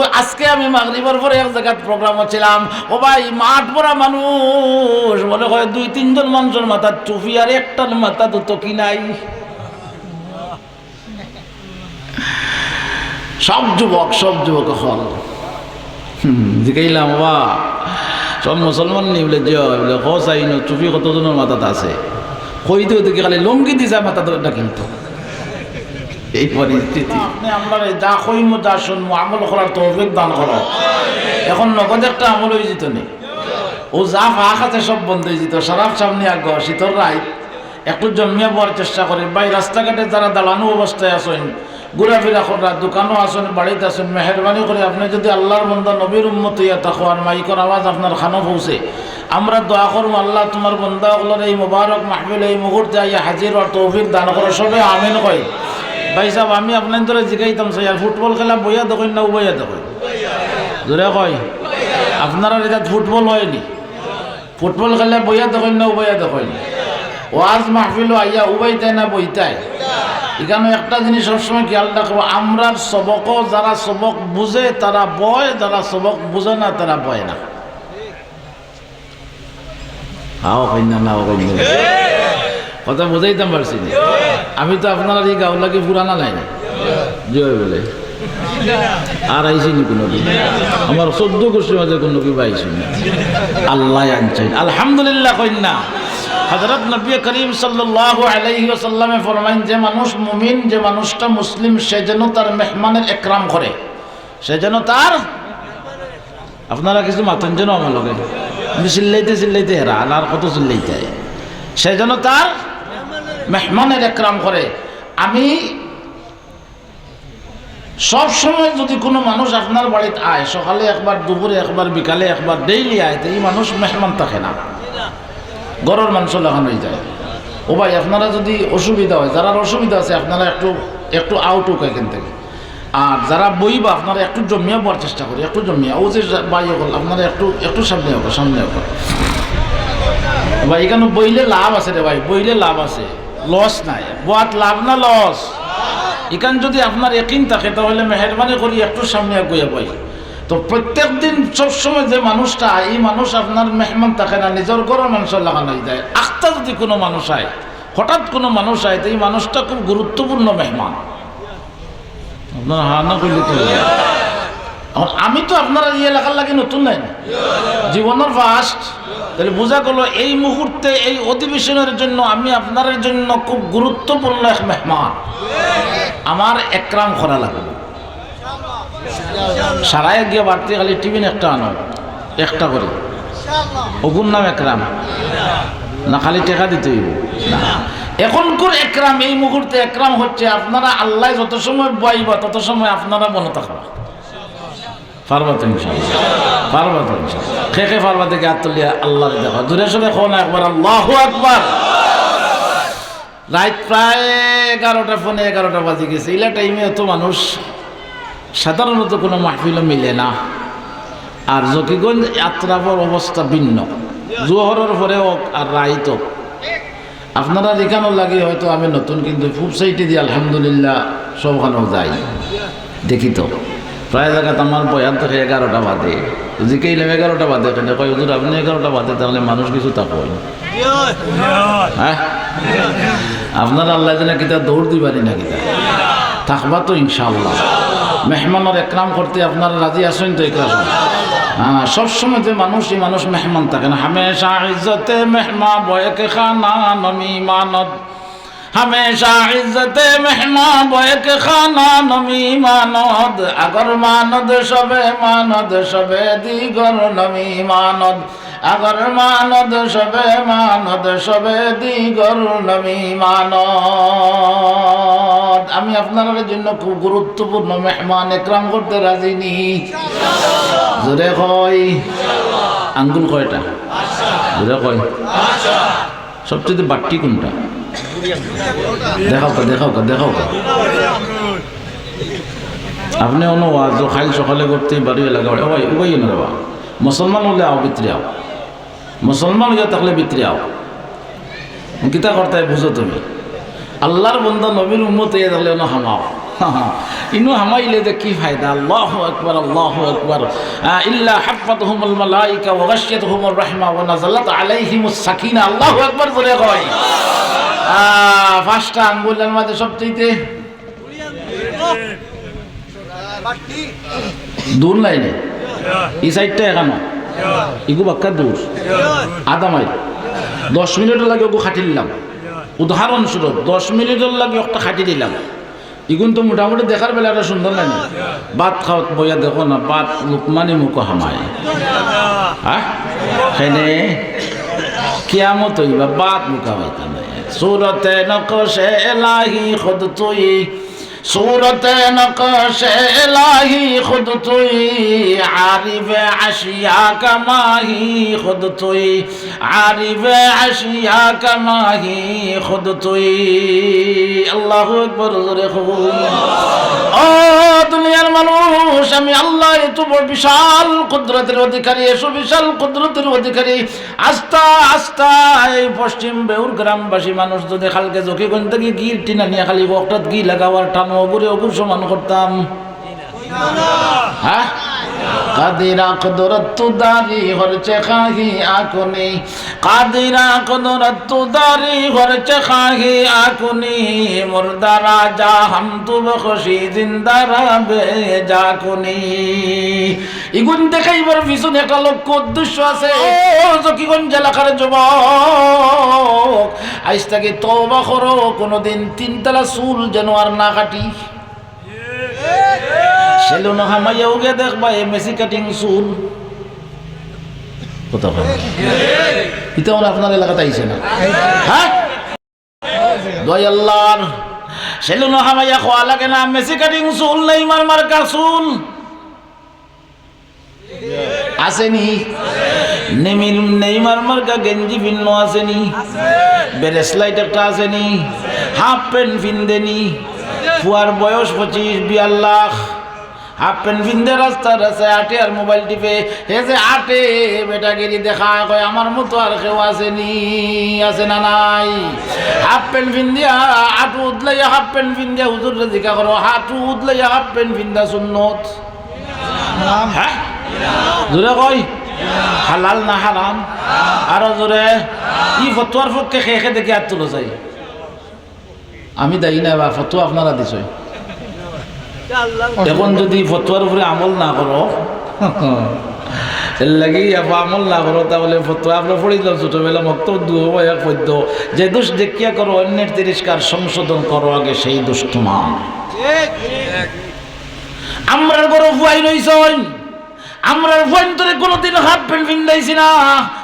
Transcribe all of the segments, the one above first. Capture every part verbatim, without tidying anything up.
আজকে আমি মাগরিবর পরে এক জাগাত প্রোগ্রামো ছিলাম, ও ভাই, মাঠ ভরা মানুষ, মনে হয় দুই তিনজন মানুষর মাথাত টুপি আর একটার মাথাত তো কি নাই। সব যুবক, সব যুবক অকল। হুম, জিগাইলাম, "ওবা, সব মুসলমান নি?" বলে, "জি অয়।" বলে, "কও চাই নু, টুপি কতজনর মাথাত আছে?" কইতে কইতে কি খালি লুঙ্গি দিছে মাথাত ধরে ডাকিল তো। এই পরিস্থিতি। আপনে আমরারে যা কইমু, যা শুনমু, আমল করার তৌফিক দান করো। এখন নগদ একটা আমল অইযিতো নি। ও যা ফাঁক আছে সব বন্ধ অইযিতো। শরাব সামনে আগ, শীতর রাইত। একটু জমিয়া বওয়ার চেষ্টা করি। ভাই, রাস্তাঘাটে যারা দাঁড়ানো অবস্থায় আছইন, ঘুরাফিরা কররা, দোকানো আছইন, বাড়িত আছইন, মেহেরবানি করি আপনে যদি আল্লার বন্দা নবীর উম্মত অইয়া থাকো আর মাইকর আওয়াজ আপনার কানো পৌঁছে, আমরা দোয়া করমু, "আল্লাহ, তুমার বন্দা অকলর এই মোবারক মাহফিল, এই মুহূর্তে আইয়া হাজির অওয়ার তৌফিক দান করো।" সবে আমিন কই। ভাই সাব, আমি আপনাইনতরে জিগাইতাম চাই, আর ফুটবল খেলা বইয়া দেখইন না উবাইয়া দেখইন? জোরে কই। আপনারার ইজাত ফুটবল অয় নি? ফুটবল খেলা বইয়া দেখইন না উবাইয়া দেখইন? ওয়াজ মাহফিলো আইয়া উবাইতায় না বইতায়? ইখানো একটা জিনিস সবসময় খেয়াল রাখবো, আমরার সবকো যারা সবক বুঝে তারা বয়, যারা সবক বুঝে না তারা বয় না। হাও কইন না, নাও কইন না। কথা বুঝাইতাম পারছি নি? আমি তো আপনারার ই গাঁওর লাগি পুরানা নায় নি। জি অয় বলে। আর আইছি নি কুনুদিন? আমার চৌদ্দ গুষ্টির মাঝে কুনু কিবা আইছি নি? আল্লায় আনছইন। আলহামদুলিল্লাহ কইন না। হযরত নবী করিম সাল্লাল্লাহু আলাইহি ওয়াসাল্লামে ফরমাইন, যে মানুষ মুমিন, যে মানুষটা মুসলিম, সে যেন তার মেহমানের একরাম করে। সে যেন তার, আপনারা কিছু মাতইন যেন আমার লগে। আমি চিল্লাইতে চিল্লাইতে হেরান, আর কত চিল্লাইতে? সে যেন তার মেহমানের একরাম করে। আমি সব সময় যদি কুনু মানুষ আপনার বাড়িত আয়, সকালে একবার, দুপুরে একবার, বিকালে একবার, ডেইলি আয়, তে ই মানুষ মেহমান থাকে না, ঘরর মানষর লাখান অইযায়। ও ভাই, আপনারা যদি অসুবিধা অয়, যারার অসুবিধা আছে, আপনারা একটু, একটু আউট অউক এখান থাকি। আর যারা বইবা, আপনারা একটু জমিয়া বওয়ার চেষ্টা করি, একটু জমিয়া। ও যে ভাই অকল, আপনারা একটু, একটু সামনে অউক, সামনে অউক। ভাই, ইখানো বইলে লাভ আছে রে ভাই, বইলে লাভ আছে, লস নাই। বওয়াত লাভ না লস? ইখান যদি আপনার একিন থাকে, তাহলে মেহেরবানি করি একটু সামনে আগুয়া বই। তো প্রত্যেক দিন সবসময় যে মানুষটা, ই মানুষ আপনার মেহমান থাকে না, নিজর ঘরর মানষর লাখান অইযায়। আখতা যদি কুনু মানুষ আয়, হঠাৎ কুনু মানুষ আয়, তো ই মানুষটা খুব গুরুত্বপূর্ণ মেহমান। আপনারা হা না কইলে তো অইবো না। এখন আমি তো আপনারার ই এলাকার লাগি নতুন নায় নি, জীবনর ফার্স্ট। তাইলে বুঝা গেল, এই মুহূর্তে এই অধিবেশনের জন্য আমি আপনারার জন্য খুব গুরুত্বপূর্ণ এক মেহমান। আমার একরাম করা লাগবো। সারায় গিয়া বাড়তি খালি টিফিন একটা আনো, একটা করি। অগুর নাম একরাম? না, খালি টেকা দিতে অইবো? না। এখনকুর একরাম, এই মুহূর্তে একরাম হচ্ছে আপনারা আল্লায় যত সময় বওয়াইবা, তত সময় আপনারা বনো থাকবা। পারবা তো ইনশাআল্লাহ? পারবা তো ইনশাআল্লাহ? কে কে পারবা দেখি আত তুলিয়া আল্লারে দেখাও। জোরে সোরে কও না একবার, আল্লাহু আকবার। রাইত প্রায় এগারোটা, পৌনে এগারোটা বাজি গেছে। ইলা টাইমে অত মানুষ সাধারণত কুনু মাহফিলো মিলে না। আর জকিগঞ্জ আতরাফর অবস্থা ভিন্ন, জোহরর পরে অউক আর রাইত অউক। আপনারার ইখানর লাগি হয়তো আমি নতুন, কিন্তু পূব সাইডেদি আলহামদুলিল্লাহ সবখানো যাই, দেখি তো। প্রায় জাগাত আমার বয়ান থাকে এগারোটা বাদে। জিকাইলাম, "এগারোটা বাদে কেনে?" কয়, "হুজুর, আপনে এগারোটা বাদে তাইলে মানুষ কিছু থাকইন।" হ্যাঁ? আপনারা আল্লায় জানে কিতা দৌড় দিবা নি না কিতা? থাকবা তো ইনশাআল্লাহ। মেহমানর একরাম করতে আপনারা রাজি আছইন তো? একরাম। হ্যাঁ, সবসময় যে মানুষ, ই মানুষ মেহমান থাকে না। হামেশা ইজ্জতে মেহমান বয়েক খানা নমিমানদ। হামেশা ইজ্জতে মেহমান বয়েক খানা নমিমানদ। আগর মানদ সবে মানদ, সবে দিগর নমিমানদ। আগর মানদ সবে মানদ, সবে দিগর নমিমানদ। আমি আপনারার জন্য খুব গুরুত্বপূর্ণ মেহমান, একরাম করতে রাজি নি? জোরে কই। আঙ্গুল কয়টা? জোরে কই। সবচেয়ে বাট্টি কুনটা? দেখাউক্কা, দেখাউক্কা, দেখাউক্কা। আপনে অনো ওয়াজো কাইল সকালে করতে বাড়ি লাগা, "ওই, উবাইও না রে বা। মুসলমান অইলে আও, ভিতরে আও। মুসলমান অইয়া থাকলে ভিতরে আও।" কিতা করতায় বুঝো তুমি? আল্লার বন্দা নবীর উম্মত অইয়া থাকলে অনো হামাও। ইনো হামাইলে যে কি ফায়দা? আল্লাহু আকবার, আল্লাহু আকবার। আহ, ইল্লা হাফফাতহুমুল মালাইকা ওয়া গাশিয়াতহুমুর রাহমা ওয়া নাযালাত আলাইহিমুস সাকিনা। আল্লাহু আকবার জোরে কই। আহ, পাঁচটা আঙ্গুলের মাঝে সবচেয়ে দূর নায় নি? ই সাইডটা এখানো। ইগু বাক্কা দূর। আধা মাইল। দশ মিনিটর লাগি ওগু খাটি দিলাম। উদাহরণস্বরূপ, দশ মিনিটর লাগি একটা খাটি দিলাম। ইগুন তো মোটামুটি দেখার বেলা একটা সুন্দর লাগে। ভাত খাওয়াত বইয়া দেখো না, ভাত লুকমানি মুখো হামায়। হ্যাঁ? হেনে কিয়ামত অইবা, ভাত মুখা পাইতা নায়। সুরতে নকশে এলাহি খুদ তুই, সুরতে নকশে এলাহি খুদ তুই, আরিফে আশিয়া কা মাহি খুদ তুই, আরিফে আশিয়া কা মাহি খুদ তুই। আল্লাহু আকবার, জোরে কইন। ও দুনিয়ার মানুষ, আমি আল্লাহ এত বড় বিশাল কুদরতের অধিকারী, এত বিশাল কুদরতের অধিকারী। আস্তা, আস্তা এই পশ্চিম বেউর গ্রামবাসী মানুষ যদি কালকে জকিগঞ্জ থাকি গির টিনা নিয়া খালি অকটাত গি লাগাও আর টানো, অগুরে অগুর সমান করতাম। হ্যাঁ? কাদিরা কুদরত তু দারি হরচে খাহি আকুনি, কাদিরা কুদরত তু দারি হরচে খাহি আকুনি, মুর্দা রাজা হাম তু বখশি জিন্দা রাবে জাকুনি। ইগুন দেখাইবার পিছনে একটা লক্ষ্য উদ্দেশ্য আছে। ও জকিগঞ্জ এলাকার যুবক, আইজ থাকি তওবা করো, কোনোদিন তিনতলা চুল যেন আর না কাটি। সেলুনো হামাইয়া উগে দেখবা, এ মেসি কাটিং চুল। কথা বলে। ইতা ওরা আপনার এলাকাত আইছে না? হ্যাঁ? দোয়াই আল্লাহর। সেলুনো হামাইয়া খোয়া লাগে না, মেসি কাটিং চুল, নেইমার মার্কা চুল। আছে নি? নেমির, নেইমার মার্কা গেঞ্জি ফিন্দো আছে নি? বেরেসলাইট একটা আছে নি? হাফ প্যান্ট ফিন্দে নি? ফুয়ার বয়স পঁচিশ, বিয়াল্লাখ। হাফ প্যান্ট ফিন্দে রাস্তায় রাস্তায় আটে আর মোবাইল টিপে। হে যে আটে, বেটাগিরি দেখায়, কয়, "আমার মতো আর কেউ আছে নি? আছে না নাই?" হাফ প্যান্ট ফিন্দিয়া, আটু উদলাইয়া হাফ প্যান্ট ফিন্দিয়া হুজুররে জিকা করো, আটু উদলাইয়া হাফ প্যান্ট ফিন্দা সুন্নত। হ্যাঁ? জোরে কই, হালাল না হারাম? আরো জোরে। ই ফতোয়ার পক্ষে খে খে দেখি আত তুলো চাই। আমি দায়ী না বা, ফতোয়া আপনারা দিছইন। এখন যদি ফতোয়ার উপরে আমল না করো, এর লাগি আবার আমল না করো, তাহলে ফতোয়া আমরা পড়িলাম ছোটবেলা, মক্তব দুহো বা এক পদ্য, "যে দোষ দেখিয়া করো অন্যের তিরস্কার, সংশোধন করো আগে সেই দোষ তোমার।" আমরার ঘরো ফুয়াইন অইছইন, আমরার ফুয়াইন্তরে কোনোদিন হাফ প্যান্ট ফিন্দাইছি না,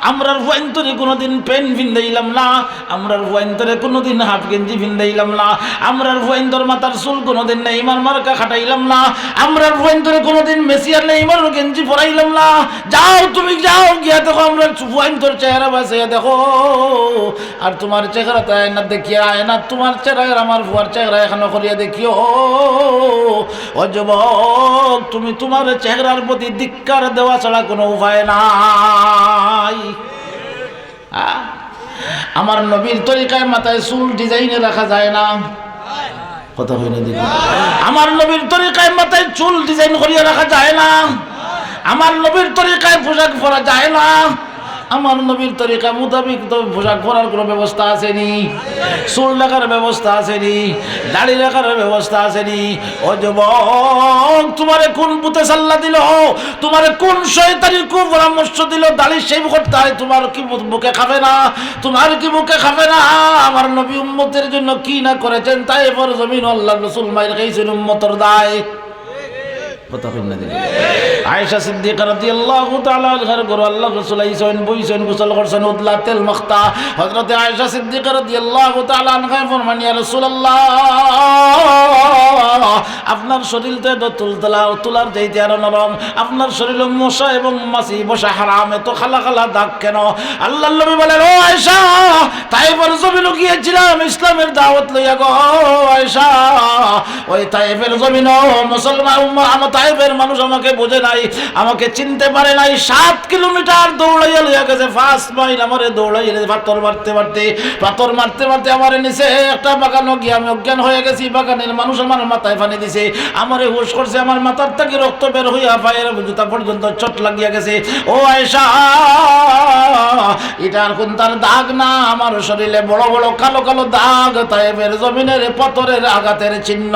আমরার ফুয়াইন্তরে কোনোদিন প্যান্ট ফিন্দাইলাম না, আমরার ফুয়াইন্তরে কোনোদিন হাফ গেঞ্জি ফিন্দাইলাম না, আমরার ফুয়াইন্তর মাথার চুল কোনোদিন নেইমার মার্কা কাটাইলাম না, আমরার ফুয়াইন্তরে কোনোদিন মেসি আর নেইমারর গেঞ্জি পরাইলাম না। যাও, তুমি যাও, গিয়া দেখো, আমরার ফুয়াইন্তর চেহারা বাছাইয়া দেখো। আর তুমার চেহারা তো আয়না দেখিয়া, আয়না তুমার চেহারা আর আমার ফুয়ার চেহারা একখানো করিয়া দেখিও। ও যুবক, তুমি তুমার চেহারার প্রতি ধিক্কার দেওয়া ছাড়া কোনো উপায় নাই। আ? আমার নবীর তরিকায় মাথায় চুল ডিজাইনে রাখা যায় না। কথা কই না দেখি। আমার নবীর তরিকায় মাথায় চুল ডিজাইন করিয়া রাখা যায় না। আমার নবীর তরিকায় পোশাক পরা যায় না। আমার নবীর তরিকা মোতাবিক তো পোশাক পরার কোনো ব্যবস্থা আছে নি? চুল রাখার ব্যবস্থা আছে নি? দাড়ি রাখার ব্যবস্থা আছে নি? ও যুবক, তুমারে কোন ভূতে সাল্লা দিল? তুমারে কোন শয়তানি কুপরামর্শ দিল? দাড়ি শেভ করতে হয়, তুমার কি বু-, বুকে খাবে না? তুমার কি বুকে খাবে না? আমার নবী উম্মতের জন্য কি না করেছেন? তায়েফের জমিন আল্লাহর রাসূল মাইর খাইছেন উম্মতর দায়। কথা কই না দেখি। আয়েশা সিদ্দিকা রাদিয়াল্লাহু তাআলা আনহার ঘরো আল্লাহর রাসূল আইছইন, বইছইন, গোসল করছইন, উদলা তেল মাখতা। হযরতে আয়েশা সিদ্দিকা রাদিয়াল্লাহু তাআলা আনহায় ফরমান, "ইয়া রাসূলুল্লাহ, আপনার শরীর তো এত তুলতুলা, তুলার চাইতে আরো নরম, আপনার শরীরে মশা এবং মাছি বসা হারাম, এত কালা কালা দাগ কেন?" আল্লাহর নবী বলেন, "ও আয়েশা, তায়েফের জমিনো গিয়েছিলাম ইসলামের দাওয়াত লইয়া গো আয়েশা, ওই তায়েফের জমিনো মুসলমান উম্মত, আমার তায়েফের মানুষ আমাকে বোঝে নাই, আমাকে চিনতে পারে নাই। সাত কিলোমিটার দৌড়াইয়া লইয়া গেছে, পাঁচ মাইল আমারে দৌড়াইয়া লইয়া, পাথর মারতে মারতে, পাথর মারতে মারতে আমারে নিচে একটা বাগানো গিয়া আমি অজ্ঞান হইয়া গেছি। বাগানের মানুষ আমার মাথায় পানি দিছে, আমারে হুশ করছে, আমার মাথার থাকি রক্ত বের হইয়া পায়ের জুতা পর্যন্ত চোট লাগিয়া গেছে। ও আয়েশা, ইটা আর কুন্তার দাগ না, আমার শরীরে বড় বড় কালো কালো দাগ, তায়েফের জমিনের পাথরের আঘাতের চিহ্ন।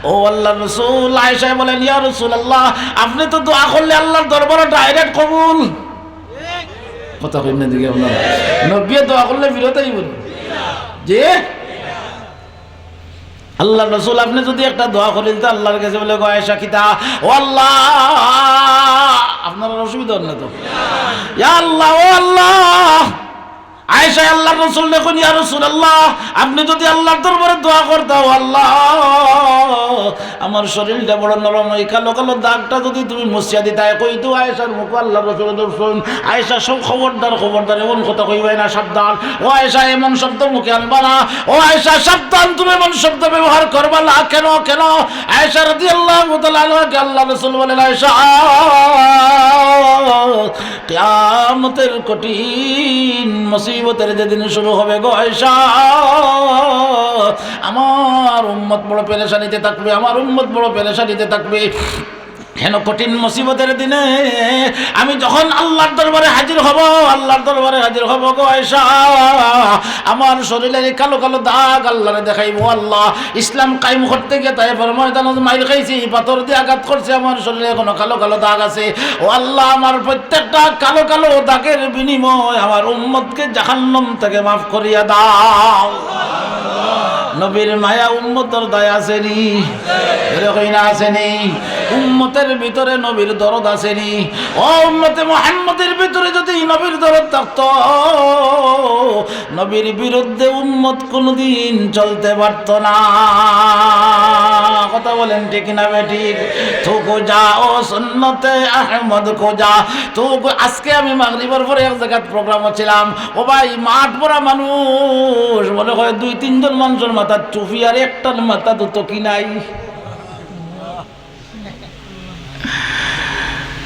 ও আল্লাহর রসুল, আয়েশায় বলেন, "ইয়া রাসূলুল্লাহ, আপনে তো দোয়া করলে আল্লাহর দরবারো direct কবুল।" কথা কইন না দেখি আপনারা, নবীয়ে দোয়া করলে ফিরত আইবো নি? জি? আল্লাহর রসুল, আপনে যুদি একটা দোয়া করিলতা আল্লাহর গেছে, বলে, "গো আয়েশা, কিতা? ও আল্লাহ।" আপনারার অসুবিধা অর না তো? "ইয়া আল্লাহ, ও আল্লাহ।" আয়েশায় আল্লাহর রসুলরে কইন, "ইয়া রাসূলুল্লাহ, আপনে যুদি আল্লাহর দরবারে দোয়া করতা, ও আল্লাহ, আমার শরীরটা বড় নরম, এই কালো কালো দাগটা যুদি তুমি মুছিয়া দিতায়।" কইতো আয়েশার মুখো আল্লাহর রসুলে ধরছইন, "আয়েশা, সব খবরদার, খবরদার, এমন কথা কইবায় না, সাবধান। ও আয়েশা, এমন শব্দ মুখে আনবা না। ও আয়েশা, সাবধান, তুমি এমন শব্দ ব্যবহার করবা না।" কেন, কেন? আয়েশা রাদিয়াল্লাহু তাআলা আনহাকে আল্লাহর রসুল বলেন, "আয়েশা, কিয়ামতের কঠিন মুসিবতের যেদিন শুরু হবে গো আয়েশা, আমার উম্মত বড় পেরেশানিতে থাকবে, আমার উম্মত বড় পেরেশানিতে থাকবে।" হেন কঠিন মুসিবতের দিনে আমি যখন আল্লাহর দরবারে হাজির হব, আল্লাহর দরবারে হাজির হব গো আয়েশা, আমার শরীরের এই কালো কালো দাগ আল্লাহরে দেখাইবো। আল্লাহ, ইসলাম কায়েম করতে গিয়া তায়েফের ময়দানো মাইর খাইছি, পাথর দিয়া আঘাত করছে, আমার শরীরে এখনো কালো কালো দাগ আছে। ও আল্লাহ, আমার প্রত্যেকটা কালো কালো দাগের বিনিময়ে আমার উম্মতকে জাহান্নাম থেকে মাফ করিয়া দাও। নবীর মায়া উম্মতর দায় আছে নি? এরকম না আছে নি? উম্মতের ভিতরে নবীর দরদ আছে নি? ও উম্মতে মুহাম্মদের ভিতরে যদি নবীর দরদ থাকতো, নবীর বিরুদ্ধে উম্মত কোনোদিন চলতে পারতো না। কথা বলেন ঠিক না বেঠিক? তো কো যা ও সুন্নতে আহমদ কো যা, তো কো-, আজকে আমি মাগরিবর পরে এক জাগাত প্রোগ্রামো ছিলাম, ও ভাই, মাঠ ভরা মানুষ, মনে হয় দুই তিনজন মানুষর মাথাত টুপি আর একটার মাথাত তো টুপি নাই।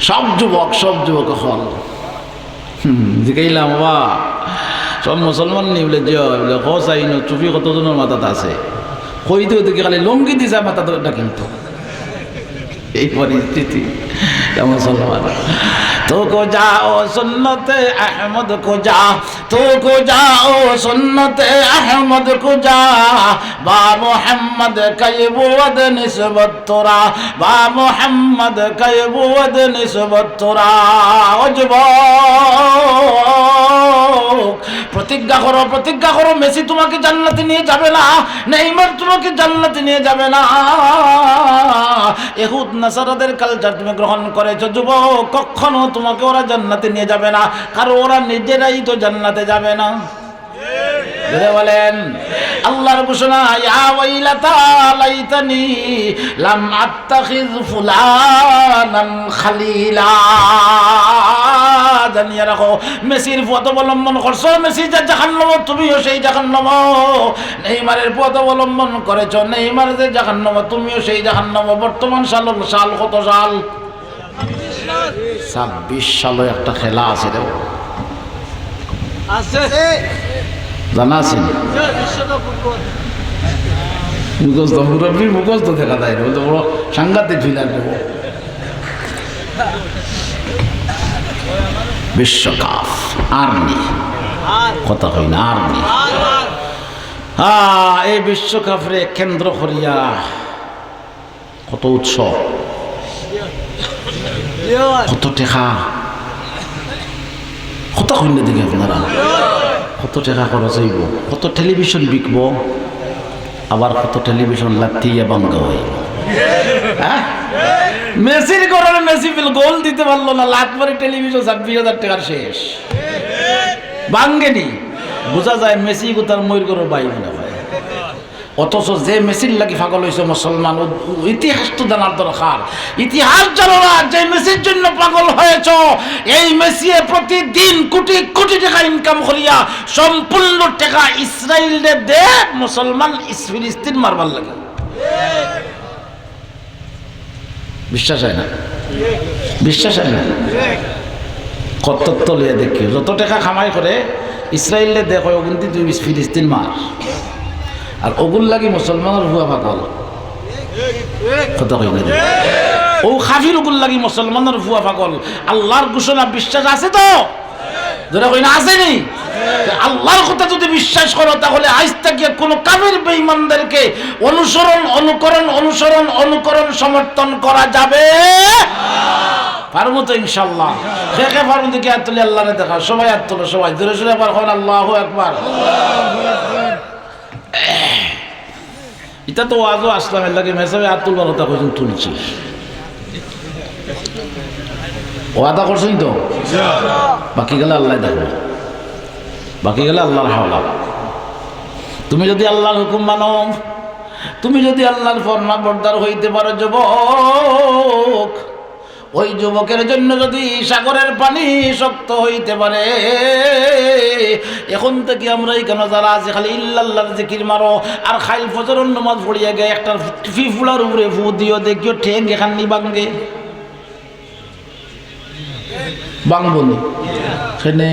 সব যুবক, সব যুবক অকল। হুম, জিগাইলাম, "ওবা, সব মুসলমান নি?" বলে, "জি অয়।" বলে, "কও চাই নু, টুপি কতজনর মাথাত আছে?" কইতে কইতে কি খালি লুঙ্গি দিছে মাথাত একটা কিন্তু। এই পরিস্থিতি, এটা মুসলমান। তো কো যা ও সুন্নতে আহমদ কো যা, তো কো যা ও সুন্নতে আহমদ কো যা, বা মোহাম্মদ কই বুদ নিসবত তোরা, বা মোহাম্মদ কই বুদ নিসবত তোরা। ও যুবক, প্রতিজ্ঞা করো, প্রতিজ্ঞা করো, মেসি তোমাকে জান্নাতে নিয়ে যাবে না, নেইমার তোমাকে জান্নাতে নিয়ে যাবে না। এহুদ নাসারাদের কালচার তুমি গ্রহণ করেছো যুবক, কখনো তোমাকে ওরা জান্নাতে নিয়ে যাবে না, কারণ ওরা নিজেরাই তো জান্নাতে যাবে না। জোরে বলেন, আল্লাহর ঘোষণা, "ইয়া ওয়াইলাতা লাইতানি লাম আত্তাখিজ ফুলানান খালিলা।" জানিয়ে রাখো, মেসির পথ অবলম্বন করছো, মেসি যে জাহান্নামো, তুমিও সেই জাহান্নামো। নেইমারের পথ অবলম্বন করেছো, নেইমার যে জাহান্নামো, তুমিও সেই জাহান্নামো। বর্তমান সাল, সাল কত সাল? ছাব্বিশ সালো একটা খেলা আছে রে। আছে। জানা আছে নি? বিশ্বকাপ ফুটবল। মুখস্থ, মুরব্বীর মুখস্থ দেখা যায় রে। ও তো বড় সাংঘাতিক ফিলার রে। বিশ্বকাপ আর নি। আর। কথা কই না, আর নি। আর, আর। আ, এই বিশ্বকাপরে কেন্দ্র করিয়া কত উৎসব, কত টেকা, কথা কইন না দেখি আপনারা, কত টেকা খরচ অইবো, কত টেলিভিশন বিকবো, আবার কত টেলিভিশন লাত্থি ইয়া ভাঙ্গা অইবো। হ্যাঁ? মেসির ঘরর মেসি ফিল গোল দিতে পারলো না, লাত মারি টেলিভিশন ছাব্বিশ হাজার টেকার শেষ। ভাঙ্গেনি? বুঝা যায় মেসি গুতার ময়ূর ঘরর ভাই মনে হয়। অথচ যে মেসির লাগি পাগল অইছো মুসলমান, ও, ও ইতিহাস তো জানার দরকার। ইতিহাস জানো না, যে মেসির জন্য পাগল হয়েছো, এই মেসিয়ে প্রতিদিন কোটি কোটি টেকা ইনকাম করিয়া সম্পূর্ণ টেকা ইসরাইলরে দে মুসলমান ইস-, ফিলিস্তিন মারবার লাগি। বিশ্বাস অয় না? বিশ্বাস অয় না? কত তলিয়া দেখি, যত টেকা কামাই করে, ইসরায়েলরে দেখো, অগুন দি তুই ফিলিস্তিন মার। আর অগুর লাগি মুসলমানর ফুয়া পাগল। কথা কই না? অউ কাফির অগুর লাগি মুসলমানর ফুয়া পাগল। আল্লার ঘোষণা বিশ্বাস আছে তো? জোরে কই না, আছে নি? আল্লার কথা যুদি বিশ্বাস করো, তাহলে আইজ থাকিয়া কুনু কাফির বেঈমানদেরকে অনুসরণ, অনুকরণ, অনুসরণ, অনুকরণ, সমর্থন করা যাবে? পারমু তো ইনশাআল্লাহ। কে কে পারমু দেখি আত তুলি, আল্লারে দেখা। সবাই আত তুলো, সবাই জোরে জোরে আবার কইন, আল্লাহু আকবার। ইতা তো ওয়াজো আসলাম, এর লাগি মেসাবে আত তুলবার কথা কইছইন, তুলছি। ওয়াদা করছইন তো? বাকি গেলে আল্লায় দেখবো, বাকি গেলে আল্লার হাওলা। তুমি যুদি আল্লার হুকুম মানো, তুমি যুদি আল্লার ফরমাবরদার অইতে পারো যুবক, ওই যুবকের জন্য যুদি সাগরের পানি শক্ত অইতে পারে, এখন থাকি আমরা ইখানো যারা আছি খালি ইল্লাল্লাহর জিকির মারো, আর কাইল ফজরর নমাজ পড়িয়া গিয়া একটা ফিফুড়ার উপরে ফু দিও, দেখিও ঠেং এখান নি ভাঙ্গে। ভাঙ্গবো নি? কেনে?